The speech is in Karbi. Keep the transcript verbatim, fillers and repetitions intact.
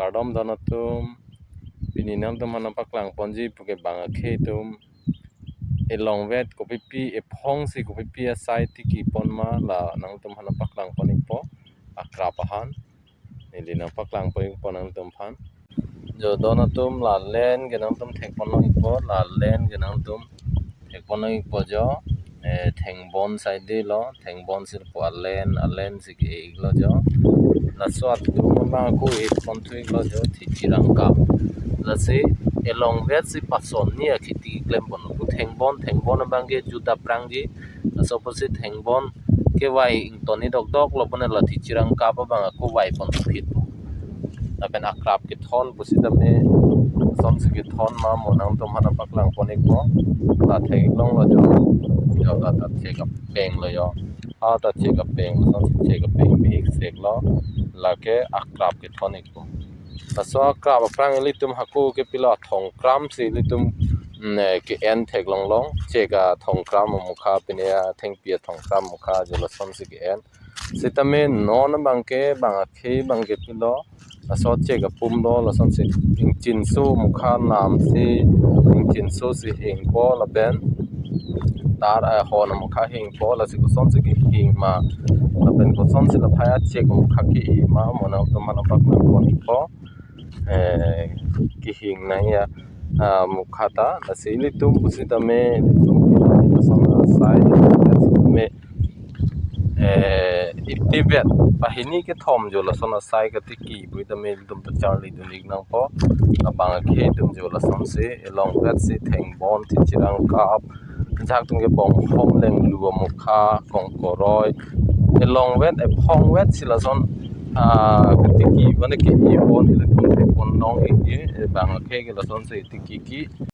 Kardom don atum, pini nangtum aphan nangpaklang ponji puke bang akhei atum elongvet kopipi, ephong si kopipi asai tiki pon ma la nangtum aphan nangpaklang pon ikpo, akrap ahan. Neli nangpaklang pon ikpo nangtum aphan. Jo don atum, la len ke nangtum thek pon ikpo, la len ke nangtum thek pon ikpo jo, eh, thengbon side lo, thengbon si po alen, alen si ke-e iklo jo. Laso atum abang ako e pon thu iklo jo, thichirang kap. Lasi elongvet si pasonni akhiti klem pon ko thengbon, thengbon abang ke juda prangji. Laso apotsi thengbon kevai ingtonni dokdok lo pon la thichirang kap abang ako vai pon phit. Lapen akrap kethon pusitame, lasonsi kethon ma mo nangtum aphan nangpaklang pon ikpo. La thek longlo jo. Jo la ta thek apeng lo jo. Ha ta thek apeng, lasonsi thek apeng bi ik sek lo. Lake akrap kethon ikpo. Laso akrap aphrang ilitum ako ke pilo athongkram si ilitum, mm, eh, ke-en theklong long. Chek athongkram amukha pine athengpi athongkram amukha jo lasonsi ke-en. Sitame non abang ke bang akhei abang ke pilo, laso chek apum lo, lasonsi ingchinso mukha nam si, ingchinso si hingpo lapen tar, eh, hon amukha hingpo, lasi kosonsi kehing ma, lapen kosonsi la phaya chek amukha ke-e ma mo nangtum aphan nangpaklang pon ikpo. Eh, kehing nangji a, ah, mukha ta, lasi ilitum pusitame, ilitum pusitame lason asai, sitame, eh, itivet pahini kethom jo lason asai katiki pusitame ilitum ta charli dun ik nangpo. Labang akhei atum jo lasonsi elongvet si thengbon, thichirang kap, ajahak atum ke bonghom, lenglu amukha, kongkoroi, elongvet ephongvet si lason, ah, katiki mane ke-e pon, ilitum thek pon long ikji, eh, bang akhei ke lasonsi tiki ki